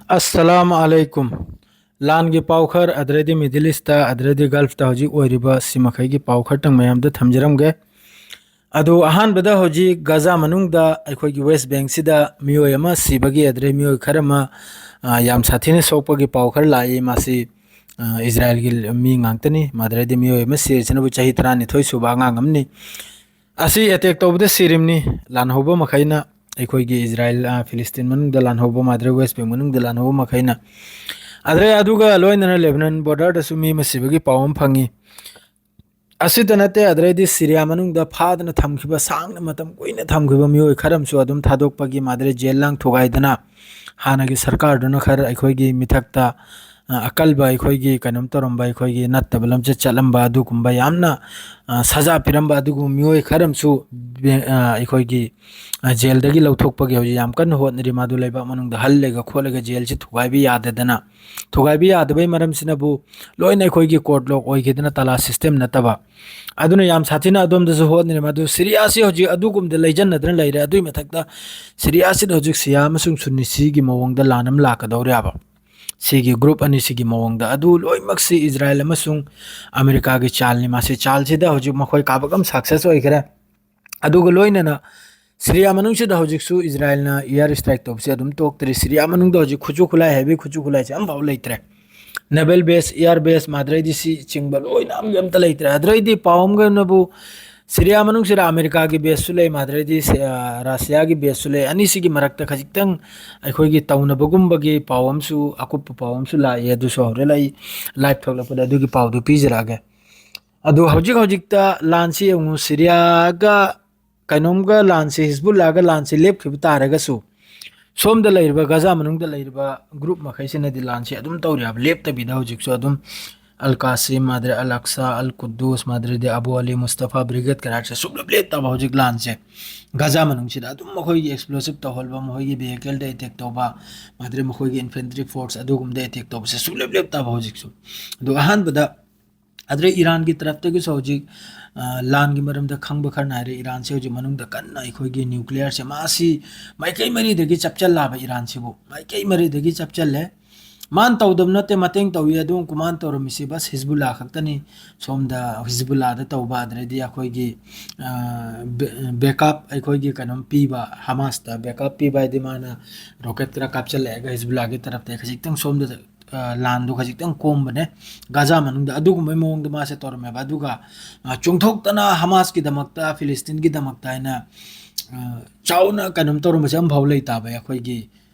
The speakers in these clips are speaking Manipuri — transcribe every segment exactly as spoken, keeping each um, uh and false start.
ꯑꯁꯂꯥꯝ ꯑꯂꯩꯀꯨꯝ꯫ ꯂꯥꯟꯒꯤ ꯄꯥꯎ ꯈꯔ, ꯑꯗꯨꯗꯩꯗꯤ Middle East, ꯑꯗꯨꯗꯩꯗꯤ Gulf ꯇ ꯍꯧꯖꯤꯛ ꯑꯣꯏꯔꯤꯕ ꯁꯤ ꯃꯈꯩꯒꯤ ꯄꯥꯎ ꯈꯔꯇꯪ ꯃꯌꯥꯝꯗ ꯊꯝꯖꯔꯝꯒꯦ꯫ ꯑꯗꯨ ꯑꯍꯥꯟꯕꯗ ꯍꯧꯖꯤꯛ ꯒꯖꯥ ꯃꯅꯨꯡꯗ ꯑꯩꯈꯣꯏꯒꯤ West Bank ꯁꯤꯗ ꯃꯤꯑꯣꯏ ꯑꯃ ꯁꯤꯕꯒꯤ, ꯑꯗꯨꯗꯩ ꯃꯤꯑꯣꯏ ꯈꯔ ꯑꯃ, ꯑ, ꯌꯥꯝ ꯁꯥꯊꯤꯅ ꯁꯣꯛꯄꯒꯤ ꯄꯥꯎ ꯈꯔ ꯂꯥꯛꯏ꯫ ꯃꯁꯤ, ꯑ, ꯏꯖꯔꯥꯏꯜꯒꯤ ꯃꯤ ꯉꯥꯛꯇꯅꯤ꯫ ꯃꯗꯨꯗꯩꯗꯤ ꯃꯤꯑꯣꯏ ꯑꯃ ꯁꯤꯔꯤꯁꯤꯅꯕꯨ ꯆꯍꯤ ꯇꯔꯥꯅꯤꯊꯣꯏ ꯁꯨꯕ ꯑꯉꯥꯡ ꯑꯃꯅꯤ꯫ ꯑꯁꯤ attack ꯇꯧꯕꯗ ꯁꯤꯔꯤꯝꯅꯤ꯫ ꯂꯥꯟꯍꯧꯕ ꯃꯈꯩꯅ, ꯑꯩꯈꯣꯏꯒꯤ ꯏꯖꯔꯥꯏꯜ, ꯑ, ꯐꯤꯂꯤꯁꯇꯤꯟ ꯃꯅꯨꯡꯗ ꯂꯥꯟꯍꯧꯕ ꯃꯥꯗ꯭ꯔꯦ, West Bank ꯃꯅꯨꯡꯗ ꯂꯥꯟꯍꯧꯕ ꯃꯈꯩꯅ꯫ ꯑꯗꯨꯗꯩ ꯑꯗꯨꯒ ꯂꯣꯏꯅꯅ Lebanon border ꯗꯁꯨ ꯃꯤ ꯑꯃ ꯁꯤꯕꯒꯤ ꯄꯥꯎ ꯑꯃ ꯐꯪꯉꯤ꯫ ꯑꯁꯤꯇ ꯅꯠꯇꯦ, ꯑꯗꯨꯗꯩꯗꯤ ꯁꯤꯔꯤꯌꯥ ꯃꯅꯨꯡꯗ ꯐꯥꯗꯅ ꯊꯝꯈꯤꯕ, ꯁꯥꯡꯅ ꯃꯇꯝ ꯀꯨꯏꯅ ꯊꯝꯈꯤꯕ ꯃꯤꯑꯣꯏ ꯈꯔ ꯑꯃꯁꯨ ꯑꯗꯨꯝ ꯊꯥꯗꯣꯛꯄꯒꯤ ꯃꯥꯗ꯭ꯔꯦ ꯖꯦꯜ ꯂꯥꯡ ꯊꯨꯒꯥꯏꯗꯅ, ꯍꯥꯟꯅꯒꯤ ꯁꯔꯀꯥꯔꯗꯨꯅ ꯈꯔ ꯑꯩꯈꯣꯏꯒꯤ ꯃꯤꯊꯛꯇ, ꯑ, ꯑꯀꯜꯕ, ꯑꯩꯈꯣꯏꯒꯤ ꯀꯩꯅꯣꯝ ꯇꯧꯔꯝꯕ, ꯑꯩꯈꯣꯏꯒꯤ ꯅꯠꯇꯕ ꯂꯝꯆꯠ ꯆꯠꯂꯝꯕ ꯑꯗꯨꯒꯨꯝꯕ ꯌꯥꯝꯅ, ꯑ, ꯁꯖꯥ ꯄꯤꯔꯝꯕ ꯑꯗꯨꯒꯨꯝꯕ ꯃꯤꯑꯣꯏ ꯈꯔ ꯑꯃꯁꯨ ꯕꯦ-, ꯑ, ꯑꯩꯈꯣꯏꯒꯤ, ꯑ, ꯖꯦꯜꯗꯒꯤ ꯂꯧꯊꯣꯛꯄꯒꯤ ꯍꯧꯖꯤꯛ ꯌꯥꯝ ꯀꯟꯅ ꯍꯣꯠꯅꯔꯤ꯫ ꯃꯥꯗꯨ ꯂꯩꯕꯥꯛ ꯃꯅꯨꯡꯗ ꯍꯜꯂꯒ ꯈꯣꯠꯂꯒ ꯖꯦꯜꯁꯤ ꯊꯨꯒꯥꯏꯕ ꯌꯥꯗꯗꯅ, ꯊꯨꯒꯥꯏꯕ ꯌꯥꯗꯕꯩ ꯃꯔꯝꯁꯤꯅꯕꯨ ꯂꯣꯏꯅ ꯑꯩꯈꯣꯏꯒꯤ court lock ꯑꯣꯏꯈꯤꯗꯅ, ꯇꯥꯂꯥ system ꯅꯠꯇꯕ꯫ ꯑꯗꯨꯅ ꯌꯥꯝ ꯁꯥꯊꯤꯅ ꯑꯗꯣꯝꯗꯁꯨ ꯍꯣꯠꯅꯔꯤ꯫ ꯃꯗꯨ ꯁꯤꯔꯤꯌꯥꯁꯤ ꯍꯧꯖꯤꯛ ꯑꯗꯨꯒꯨꯝꯕꯗ ꯂꯩꯖꯟꯅꯗꯅ ꯂꯩꯔꯦ꯫ ꯑꯗꯨꯒꯤ ꯃꯊꯛꯇ ꯁꯤꯔꯤꯌꯥꯁꯤꯗ ꯍꯧꯖꯤꯛ ꯁꯤꯌꯥ ꯑꯃꯁꯨꯡ ꯁꯨꯟꯅꯤꯁꯤꯒꯤ ꯃꯑꯣꯡꯗ ꯂꯥꯟ ꯑꯃ ꯂꯥꯛꯀꯗꯧꯔꯦꯕ꯫ ꯁꯤꯒꯤ group ꯑꯅꯤꯁꯤꯒꯤ ꯃꯑꯣꯡꯗ꯫ ꯑꯗꯨ ꯂꯣꯏꯅꯃꯛꯁꯤ ꯏꯖꯔꯥꯏꯜ ꯑꯃꯁꯨꯡ ꯑꯃꯦꯔꯤꯀꯥꯒꯤ ꯆꯥꯜꯅꯤ꯫ ꯃꯁꯤ ꯆꯥꯜꯁꯤꯗ ꯍꯧꯖꯤꯛ ꯃꯈꯣꯏ ꯀꯥꯕꯛ ꯑꯃ success ꯑꯣꯏꯈ꯭ꯔꯦ꯫ ꯑꯗꯨꯒ ꯂꯣꯏꯅꯅ ꯁꯤꯔꯤꯌꯥ ꯃꯅꯨꯡꯁꯤꯗ ꯍꯧꯖꯤꯛꯁꯨ ꯏꯖꯔꯥꯏꯜꯅ air strike ꯇꯧꯕꯁꯤ ꯑꯗꯨꯝ ꯇꯣꯛꯇ꯭ꯔꯤ꯫ ꯁꯤꯔꯤꯌꯥ ꯃꯅꯨꯡꯗ ꯍꯧꯖꯤꯛ ꯈꯨꯠꯁꯨ ꯈꯨꯠꯂꯥꯏ, heavy ꯈꯨꯠꯁꯨ ꯈꯨꯠꯂꯥꯏꯁꯦ ꯑꯝꯐꯥꯎ ꯂꯩꯇ꯭ꯔꯦ꯫ Naval base, air base, ꯃꯥꯗ꯭ꯔꯩꯗꯤ ꯁꯤ ꯆꯤꯡꯕ ꯂꯣꯏꯅ ꯑꯝ-, ꯑꯝꯇ ꯂꯩꯇ꯭ꯔꯦ꯫ ꯑꯗꯨꯗꯩꯗꯤ ꯄꯥꯎ ꯑꯃꯒꯅꯕꯨ ꯁꯤꯔꯤꯌꯥ ꯃꯅꯨꯡꯁꯤꯗ ꯑꯃꯦꯔꯤꯀꯥꯒꯤ base ꯁꯨ ꯂꯩ, ꯃꯥꯗ꯭ꯔꯩꯗꯤ ꯁꯤ-, ꯑ, ꯔꯁꯤꯌꯥꯒꯤ base ꯁꯨ ꯂꯩ꯫ ꯑꯅꯤꯁꯤꯒꯤ ꯃꯔꯛꯇ ꯈꯖꯤꯛꯇꯪ ꯑꯩꯈꯣꯏꯒꯤ ꯇꯧꯅꯕꯒꯨꯝꯕꯒꯤ ꯄꯥꯎ ꯑꯃꯁꯨ, ꯑꯀꯨꯞꯄ ꯄꯥꯎ ꯑꯃꯁꯨ ꯂꯥꯛꯏ꯫ ꯑꯗꯨꯁꯨ ꯍꯣꯔꯦꯟ ꯑꯩ live ꯊꯣꯛꯂꯛꯄꯗ ꯑꯗꯨꯒꯤ ꯄꯥꯎꯗꯨ ꯄꯤꯖꯔꯛꯑꯒꯦ꯫ ꯑꯗꯨ ꯍꯧꯖꯤꯛ ꯍꯧꯖꯤꯛꯇ ꯂꯥꯟꯁꯤ ꯌꯦꯡꯉꯨ, ꯁꯤꯔꯤꯌꯥꯒ ꯀꯩꯅꯣꯝꯒ ꯂꯥꯟꯁꯤ, ꯍꯤꯖꯕꯨꯜꯂꯥꯒ ꯂꯥꯟꯁꯤ ꯂꯦꯞꯈꯤꯕ ꯇꯥꯔꯒꯁꯨ, ꯁꯣꯝꯗ ꯂꯩꯔꯤꯕ, ꯒꯖꯥ ꯃꯅꯨꯡꯗ ꯂꯩꯔꯤꯕ group ꯃꯈꯩꯁꯤꯅꯗꯤ ꯂꯥꯟꯁꯤ ꯑꯗꯨꯝ ꯇꯧꯔꯤ ꯍꯥꯏꯕ, ꯂꯦꯞꯇꯕꯤꯗ ꯍꯧꯖꯤꯛꯁꯨ ꯑꯗꯨꯝ ꯑꯜ ꯀꯥꯁꯤꯝ, ꯃꯥꯗ꯭ꯔꯦ ꯑꯜ ꯑꯛꯁꯥ, ꯑꯜ ꯀꯨꯗꯨꯁ, ꯃꯥꯗ꯭ꯔꯦꯗꯤ ꯑꯕꯨ ꯑꯂꯤ ꯃꯨꯁꯇꯐꯥ brigade ꯀꯔꯥꯏꯁꯦ ꯁꯨꯡꯂꯦꯞ ꯂꯦꯞꯇꯕ ꯍꯧꯖꯤꯛ ꯂꯥꯟꯁꯦ ꯒꯖꯥ ꯃꯅꯨꯡꯁꯤꯗ ꯑꯗꯨꯝ ꯃꯈꯣꯏꯒꯤ explosive ꯇꯧꯍꯟꯕ, ꯃꯈꯣꯏꯒꯤ vehicle ꯗ attack ꯇꯧꯕ, ꯃꯥꯗ꯭ꯔꯦ ꯃꯈꯣꯏꯒꯤ infantry force ꯑꯗꯨꯒꯨꯝꯕꯗ attack ꯇꯧꯕꯁꯦ ꯁꯨꯡꯂꯦꯞ ꯂꯦꯞꯇꯕ ꯍꯧꯖꯤꯛꯁꯨ꯫ ꯑꯗꯣ ꯑꯍꯥꯟꯕꯗ ꯑꯗꯨꯗꯩ ꯏꯔꯥꯟꯒꯤ ꯇꯔꯞꯇꯒꯤꯁꯨ ꯍꯧꯖꯤꯛ, ꯑ, ꯂꯥꯟꯒꯤ ꯃꯔꯝꯗ ꯈꯪꯕ ꯈꯔꯅ ꯍꯥꯏꯔꯦ, ꯏꯔꯥꯟꯁꯦ ꯍꯧꯖꯤꯛ ꯃꯅꯨꯡꯗ ꯀꯟꯅ ꯑꯩꯈꯣꯏꯒꯤ nuclearꯁꯦ, ꯃꯥꯁꯤ ꯃꯥꯏꯀꯩ ꯃꯔꯤꯗꯒꯤ ꯆꯞꯆꯜꯂꯥꯕ ꯏꯔꯥꯟꯁꯤꯕꯨ, ꯃꯥꯏꯀꯩ ꯃꯔꯤꯗꯒꯤ ꯆꯞꯆꯜꯂꯦ꯫ ꯃꯥꯅ ꯇꯧꯗꯕ ꯅꯠꯇꯦ, ꯃꯇꯦꯡ ꯇꯧꯏ꯫ ꯑꯗꯨ ꯃꯥꯅ ꯇꯧꯔꯝꯃꯤꯁꯤ ꯕꯁ ꯍꯤꯖꯕꯨꯜꯂꯥ ꯈꯛꯇꯅꯤ꯫ ꯁꯣꯝꯗ ꯍꯤꯖꯕꯨꯜꯂꯥꯗ ꯇꯧꯕ, ꯑꯗꯨꯗꯩꯗꯤ ꯑꯩꯈꯣꯏꯒꯤ, ꯑ, ꯕꯦ-, backup, ꯑꯩꯈꯣꯏꯒꯤ ꯀꯩꯅꯣꯝ ꯄꯤꯕ, ꯍꯃꯥꯁꯇ backup ꯄꯤꯕ ꯍꯥꯏꯗꯤ ꯃꯥꯅ rocket ꯈꯔ ꯀꯥꯞꯆꯜꯂꯛꯑꯒ ꯍꯤꯖꯕꯨꯜꯂꯥꯒꯤ ꯇꯔꯞꯇ ꯈꯖꯤꯛꯇꯪ ꯁꯣꯝꯗ, ꯑ, ꯂꯥꯟꯗꯣ ꯈꯖꯤꯛꯇꯪ ꯀꯣꯝꯕꯅꯦ ꯒꯥꯖꯥ ꯃꯅꯨꯡꯗ꯫ ꯑꯗꯨꯒꯨꯝꯕꯩ ꯃꯑꯣꯡꯗ ꯃꯥꯁꯦ ꯇꯧꯔꯝꯃꯦꯕ꯫ ꯑꯗꯨꯒ, ꯑ, ꯆꯣꯡꯊꯣꯛꯇꯅ ꯍꯃꯥꯁꯀꯤꯗꯃꯛꯇ, ꯐꯤꯂꯤꯁꯇꯤꯟꯒꯤꯗꯃꯛꯇ ꯍꯥꯏꯅ, ꯑ, ꯆꯥꯎꯅ ꯀꯩꯅꯣꯝ ꯇꯧꯔꯝꯕꯁꯦ ꯑꯃꯐꯥꯎ ꯂꯩꯇꯕ ꯑꯩꯈꯣꯏꯒꯤ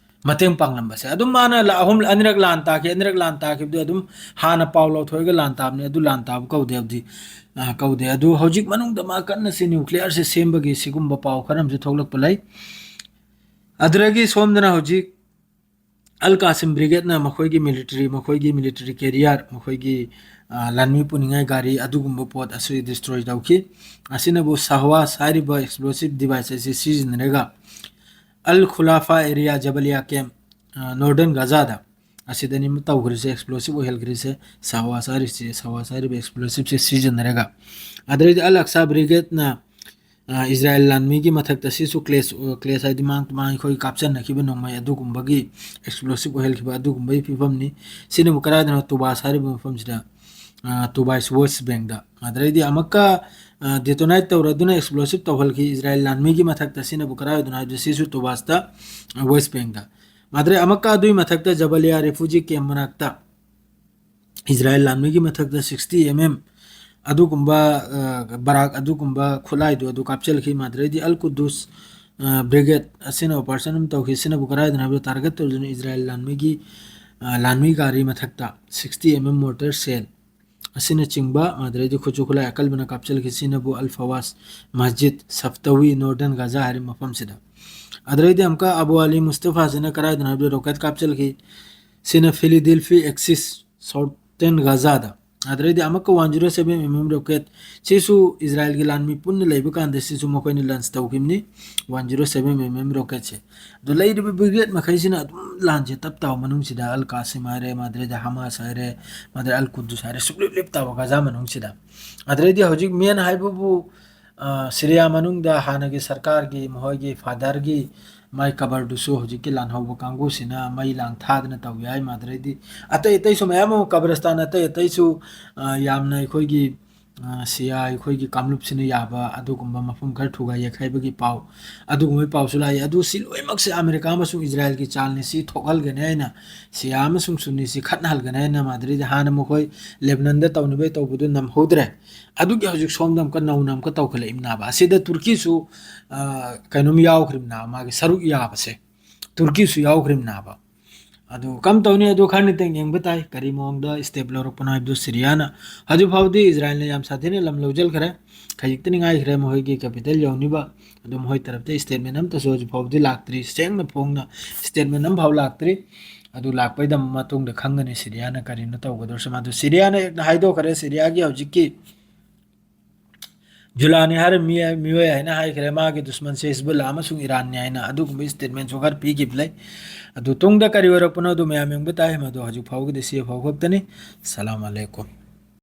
ꯃꯇꯦꯡ ꯄꯥꯡꯂꯝꯕꯁꯦ꯫ ꯑꯗꯨꯝ ꯃꯥꯅ ꯂꯥ-, ꯑꯍꯨꯝ, ꯑꯅꯤꯔꯛ ꯂꯥꯟ ꯇꯥꯈꯤ, ꯑꯅꯤꯔꯛ ꯂꯥꯟ ꯇꯥꯈꯤꯕꯗꯨ ꯑꯗꯨꯝ ꯍꯥꯟꯅ ꯄꯥꯎ ꯂꯧꯊꯣꯛꯑꯒ ꯂꯥꯟ ꯇꯥꯕꯅꯤ, ꯑꯗꯨ ꯂꯥꯟ ꯇꯥꯕ ꯀꯧꯗꯦ ꯍꯥꯏꯕꯗꯤ, ꯑ, ꯀꯧꯗꯦ꯫ ꯑꯗꯨ ꯍꯧꯖꯤꯛ ꯃꯅꯨꯡꯗ ꯃꯥ ꯀꯟꯅ ꯁꯤ nuclearꯁꯦ ꯁꯦꯝꯕꯒꯤ ꯁꯤꯒꯨꯝꯕ ꯄꯥꯎ ꯈꯔ ꯑꯃꯁꯨ ꯊꯣꯛꯂꯛꯄ ꯂꯩ꯫ ꯑꯗꯨꯗꯒꯤ ꯁꯣꯝꯗꯅ ꯍꯧꯖꯤꯛ ꯑꯜ ꯀꯥꯁꯤꯝ brigadeꯅ ꯃꯈꯣꯏꯒꯤ military, ꯃꯈꯣꯏꯒꯤ military carrier, ꯃꯈꯣꯏꯒꯤ, ꯑ, ꯂꯥꯟꯃꯤ ꯄꯨꯅꯤꯡꯉꯥꯏ ꯒꯥꯔꯤ ꯑꯗꯨꯒꯨꯝꯕ ꯄꯣꯠ ꯑꯁꯤ destroy ꯇꯧꯈꯤ꯫ ꯑꯁꯤꯅꯕꯨ ꯁꯍꯋꯥꯁ ꯍꯥꯏꯔꯤꯕ explosive device ꯑꯁꯤ ꯁꯤꯖꯤꯟꯅꯔꯒ ꯑꯜ ꯈꯨꯂꯥꯐꯥ area, ꯖꯕꯂꯤꯌꯥ camp, ꯑ, northern ꯒꯥꯖꯥꯗ ꯑꯁꯤꯗꯅꯤ ꯇꯧꯈ꯭ꯔꯤꯁꯦ, explosive ꯑꯣꯏꯍꯟꯈ꯭ꯔꯤꯁꯦ, ꯁꯍꯋꯥꯁ ꯍꯥꯏꯔꯤꯁꯦ, ꯁꯍꯋꯥꯁ ꯍꯥꯏꯔꯤꯕ explosiveꯁꯦ ꯁꯤꯖꯤꯟꯅꯔꯒ꯫ ꯑꯗꯨꯗꯩꯗꯤ ꯑꯜ ꯑꯛꯁꯥ brigadeꯅ, ꯑ, ꯏꯖꯔꯥꯌꯦꯜ ꯂꯥꯟꯃꯤꯒꯤ ꯃꯊꯛꯇ ꯁꯤꯁꯨ clash, clash ꯍꯥꯏꯗꯤ ꯃꯥꯡ ꯃꯥꯡ ꯑꯩꯈꯣꯏ ꯀꯥꯞꯆꯟꯅꯈꯤꯕ ꯅꯣꯡꯃꯩ ꯑꯗꯨꯒꯨꯝꯕꯒꯤ explosive ꯑꯣꯏꯍꯜꯈꯤꯕ ꯑꯗꯨꯒꯨꯝꯕꯒꯤ ꯐꯤꯕꯝꯅꯤ꯫ ꯁꯤꯅꯕꯨ ꯀꯗꯥꯏꯗꯅꯣ? ꯇꯨꯕꯥꯁ ꯍꯥꯏꯔꯤꯕ ꯃꯐꯝꯁꯤꯗ, ꯑ, ꯇꯨꯕꯥꯏꯁ West Bankꯗ꯫ ꯑꯗꯨꯗꯩꯗꯤ ꯑꯃꯨꯛꯀ, ꯑ, detonate ꯇꯧꯔꯗꯨꯅ explosive ꯇꯧꯍꯜꯈꯤ ꯏꯖꯔꯥꯌꯦꯜ ꯂꯥꯟꯃꯤꯒꯤ ꯃꯊꯛꯇ꯫ ꯁꯤꯅꯕꯨ ꯀꯗꯥꯏꯗꯅꯣ ꯍꯥꯏꯕꯗ ꯁꯤꯁꯨ ꯇꯨꯕꯥꯁꯇ, ꯑ, West Bankꯗ꯫ ꯑꯗꯨꯗꯩ ꯑꯃꯨꯛꯀ ꯑꯗꯨꯒꯤ ꯃꯊꯛꯇ ꯖꯕꯂꯤꯌꯥ refugee camp ꯃꯅꯥꯛꯇ ꯏꯖꯔꯥꯌꯦꯜ ꯂꯥꯟꯃꯤꯒꯤ ꯃꯊꯛꯇ sixty M M ꯑꯗꯨꯒꯨꯝꯕ, ꯑ, ꯕꯔꯥꯛ ꯑꯗꯨꯒꯨꯝꯕ ꯈꯨꯠꯂꯥꯏꯗꯨ ꯑꯗꯨ ꯀꯥꯞꯆꯤꯜꯈꯤ꯫ ꯃꯗꯨꯗꯩꯗꯤ ꯑꯜ ꯀꯨꯗꯨꯁ, ꯑ, brigade ꯑꯁꯤꯅ operation ꯑꯃ ꯇꯧꯈꯤ꯫ ꯁꯤꯅꯕꯨ ꯀꯗꯥꯏꯗꯅꯣ ꯍꯥꯏꯕꯗ target ꯇꯧꯗꯨꯅ ꯏꯖꯔꯥꯌꯦꯜ ꯂꯥꯟꯃꯤꯒꯤ, ꯑ, ꯂꯥꯟꯃꯤ ꯒꯥꯔꯤ ꯃꯊꯛꯇ sixty M M mortar shell ꯑꯁꯤꯅꯆꯤꯡꯕ, ꯃꯗꯨꯗꯩꯗꯤ ꯈꯨꯠꯁꯨ ꯈꯨꯠꯂꯥꯏ ꯑꯀꯟꯕꯅ ꯀꯥꯞꯆꯤꯜꯈꯤ꯫ ꯁꯤꯅꯕꯨ ꯑꯜ ꯐꯋꯥꯁ ꯃꯁꯖꯤꯗ ꯁꯐꯇꯋꯤ northern ꯒꯥꯖꯥ ꯍꯥꯏꯔꯤꯕ ꯃꯐꯝꯁꯤꯗ꯫ ꯑꯗꯨꯗꯩꯗꯤ ꯑꯃꯨꯛꯀ ꯑꯕꯨ ꯑꯂꯤ ꯃꯨꯁꯇꯐꯥꯁꯤꯅ ꯀꯗꯥꯏꯗꯅꯣ ꯍꯥꯏꯕꯗ rocket ꯀꯥꯞꯆꯤꯜꯈꯤ꯫ ꯁꯤꯅ Philadelphia Axis southern ꯒꯥꯖꯥꯗ꯫ ꯑꯗꯨꯗꯩꯗꯤ ꯑꯃꯨꯛꯀ one zero seven M M rocket, ꯁꯤꯁꯨ ꯏꯖꯔꯥꯏꯜꯒꯤ ꯂꯥꯟꯃꯤ ꯄꯨꯟꯅ ꯂꯩꯕ ꯀꯥꯟꯗ ꯁꯤꯁꯨ ꯃꯈꯣꯏꯅ ꯂꯟꯁ ꯇꯧꯈꯤꯕꯅꯤ, one zero seven M M ꯔꯣꯀꯦꯠꯁꯦ꯫ ꯑꯗꯣ ꯂꯩꯔꯤꯕ ꯕ꯭ꯔꯤꯒꯦꯗ ꯃꯈꯩꯁꯤꯅ ꯑꯗꯨꯝ ꯂꯥꯟꯁꯦ ꯇꯞ ꯇꯥꯎ ꯃꯅꯨꯡꯁꯤꯗ ꯑꯜ ꯀꯥꯁꯤꯝ ꯍꯥꯏꯔꯦ, ꯃꯥꯗ꯭ꯔꯦꯗ ꯍꯃꯥꯁ ꯍꯥꯏꯔꯦ, ꯃꯥꯗ꯭ꯔꯦ ꯑꯜ ꯀꯨꯗꯨꯁ ꯍꯥꯏꯔꯦ, ꯁꯨꯛꯂꯤꯞ ꯂꯤꯞꯇꯕ ꯒꯥꯖꯥ ꯃꯅꯨꯡꯁꯤꯗ꯫ ꯑꯗꯨꯗꯩꯗꯤ ꯍꯧꯖꯤꯛ ꯃꯦꯟ ꯍꯥꯏꯕꯕꯨ, ꯑ, ꯁꯤꯔꯤꯌꯥ ꯃꯅꯨꯡꯗ ꯍꯥꯟꯅꯒꯤ ꯁꯔꯀꯥꯔꯒꯤ, ꯃꯈꯣꯏꯒꯤ ꯐꯥꯗꯔꯒꯤ ꯃꯥꯏ ꯀꯕꯔꯗꯨꯁꯨ ꯍꯧꯖꯤꯛꯀꯤ ꯂꯥꯟꯍꯧꯕ ꯀꯥꯡꯕꯨꯁꯤꯅ ꯃꯩ ꯂꯥꯡ ꯊꯥꯗꯅ ꯇꯧꯏ ꯍꯥꯏ꯫ ꯃꯥꯗ꯭ꯔꯦꯗꯤ ꯑꯇꯩ ꯑꯇꯩꯁꯨ ꯃꯌꯥꯝ ꯑꯃ, ꯀꯕꯔꯁꯇꯥꯟ ꯑꯇꯩ ꯑꯇꯩꯁꯨ, ꯑ, ꯌꯥꯝꯅ ꯑꯩꯈꯣꯏꯒꯤ, ꯑ, ꯁꯤꯌꯥ, ꯑꯩꯈꯣꯏꯒꯤ ꯀꯥꯡꯂꯨꯞꯁꯤꯅ ꯌꯥꯕ ꯑꯗꯨꯒꯨꯝꯕ ꯃꯐꯝ ꯈꯔ ꯊꯨꯒꯥꯏ ꯌꯩꯈꯥꯏꯕꯒꯤ ꯄꯥꯎ, ꯑꯗꯨꯒꯨꯝꯕꯒꯤ ꯄꯥꯎꯁꯨ ꯂꯥꯛꯏ꯫ ꯑꯗꯨ ꯁꯤ ꯂꯣꯏꯅꯃꯛꯁꯦ ꯑꯃꯦꯔꯤꯀꯥ ꯑꯃꯁꯨꯡ ꯏꯖꯔꯥꯏꯜꯒꯤ ꯆꯥꯜꯅꯤ, ꯁꯤ ꯊꯣꯛꯍꯟꯒꯅꯤ ꯍꯥꯏꯅ, ꯁꯤꯌꯥ ꯑꯃꯁꯨꯡ ꯁꯨꯟꯅꯤꯁꯤ ꯈꯠꯅꯍꯟꯒꯅꯤ ꯍꯥꯏꯅ ꯃꯥꯗ꯭ꯔꯦꯗꯤ ꯍꯥꯟꯅ ꯃꯈꯣꯏ ꯂꯦꯕꯅꯟꯗ ꯇꯧꯅꯕ ꯇꯧꯕꯗꯨ ꯅꯝꯍꯧꯗ꯭ꯔꯦ꯫ ꯑꯗꯨꯒꯤ ꯍꯧꯖꯤꯛ ꯁꯣꯝꯗ ꯑꯃꯨꯛꯀ ꯅꯧꯅ ꯑꯃꯨꯛꯀ ꯇꯧꯈꯠꯂꯛꯏꯕꯅꯦꯕ꯫ ꯑꯁꯤꯗ ꯇꯨꯔꯀꯤꯁꯨ, ꯑ, ꯀꯩꯅꯣꯝ ꯌꯥꯎꯈ꯭ꯔꯤꯕꯅꯦꯕ, ꯃꯥꯒꯤ ꯁꯔꯨꯛ ꯌꯥꯕꯁꯦ꯫ ꯇꯨꯔꯀꯤꯁꯨ ꯌꯥꯎꯈ꯭ꯔꯤꯕꯅꯦꯕ꯫ ꯑꯗꯨ ꯀꯝ ꯇꯧꯅꯤ, ꯑꯗꯨ ꯈꯔ ꯅꯤꯡꯇꯪ ꯌꯦꯡꯕ ꯇꯥꯏ, ꯀꯔꯤ ꯃꯑꯣꯡꯗ ꯁ꯭ꯇꯦꯞ ꯂꯧꯔꯛꯄꯅꯣ ꯍꯥꯏꯕꯗꯨ ꯁꯤꯔꯤꯌꯥꯅ꯫ ꯍꯧꯖꯤꯛ ꯐꯥꯎꯕꯗꯤ ꯏꯖꯔꯥꯏꯜꯅ ꯌꯥꯝ ꯁꯥꯊꯤꯅ ꯂꯝ ꯂꯧꯁꯤꯟꯈ꯭ꯔꯦ, ꯈꯖꯤꯛꯇꯅꯤ ꯉꯥꯏꯈ꯭ꯔꯦ ꯃꯈꯣꯏꯒꯤ ꯀꯦꯄꯤꯇꯦꯜ ꯌꯧꯅꯤꯕ꯫ ꯑꯗꯨ ꯃꯈꯣꯏ ꯇꯔꯞꯇ ꯁ꯭ꯇꯦꯠꯃꯦꯟ ꯑꯝꯇꯁꯨ ꯍꯧꯖꯤꯛ ꯐꯥꯎꯕꯗꯤ ꯂꯥꯛꯇ꯭ꯔꯤ, ꯁꯦꯡꯅ ꯐꯣꯡꯅ ꯁ꯭ꯇꯦꯠꯃꯦꯟ ꯑꯃꯐꯥꯎ ꯂꯥꯛꯇ꯭ꯔꯤ꯫ ꯑꯗꯨ ꯂꯥꯛꯄꯩꯗ ꯃꯇꯨꯡꯗ ꯈꯪꯒꯅꯤ ꯁꯤꯔꯤꯌꯥꯅ ꯀꯔꯤꯅꯣ ꯇꯧꯒꯗꯧꯔꯤꯁꯦ꯫ ꯃꯥꯗꯨ ꯁꯤꯔꯤꯌꯥꯅ ꯍꯦꯛꯇ ꯍꯥꯏꯗꯣꯛꯈ꯭ꯔꯦ, ꯁꯤꯔꯤꯌꯥꯒꯤ ꯍꯧꯖꯤꯛꯀꯤ ꯖꯨꯂꯥꯅꯤ ꯍꯥꯏꯔ ꯃꯤ-, ꯃꯤꯑꯣꯏ ꯍꯥꯏꯅ ꯍꯥꯏꯈ꯭ꯔꯦ, ꯃꯥꯒꯤ ꯗꯨꯁꯃꯟꯁꯦ ꯍꯤꯖꯕꯨꯜꯂꯥ ꯑꯃꯁꯨꯡ ꯏꯔꯥꯟꯅꯤ ꯍꯥꯏꯅ꯫ ꯑꯗꯨꯒꯨꯝꯕ ꯁ꯭ꯇꯦꯠꯃꯦꯟꯁꯨ ꯈꯔ ꯄꯤꯈꯤꯕ ꯂꯩ꯫ ꯑꯗꯨ ꯇꯨꯡꯗ ꯀꯔꯤ ꯑꯣꯏꯔꯛꯄꯅꯣ ꯑꯗꯨ ꯃꯌꯥꯝ ꯌꯦꯡꯕ ꯇꯥꯏ꯫ ꯃꯗꯨ ꯍꯧꯖꯤꯛ ꯐꯥꯎꯕꯒꯤꯗꯤ ꯁꯤ ꯐꯥꯎ ꯈꯛꯇꯅꯤ꯫ ꯁꯂꯥꯝ ꯑꯂꯩꯀꯨꯝ꯫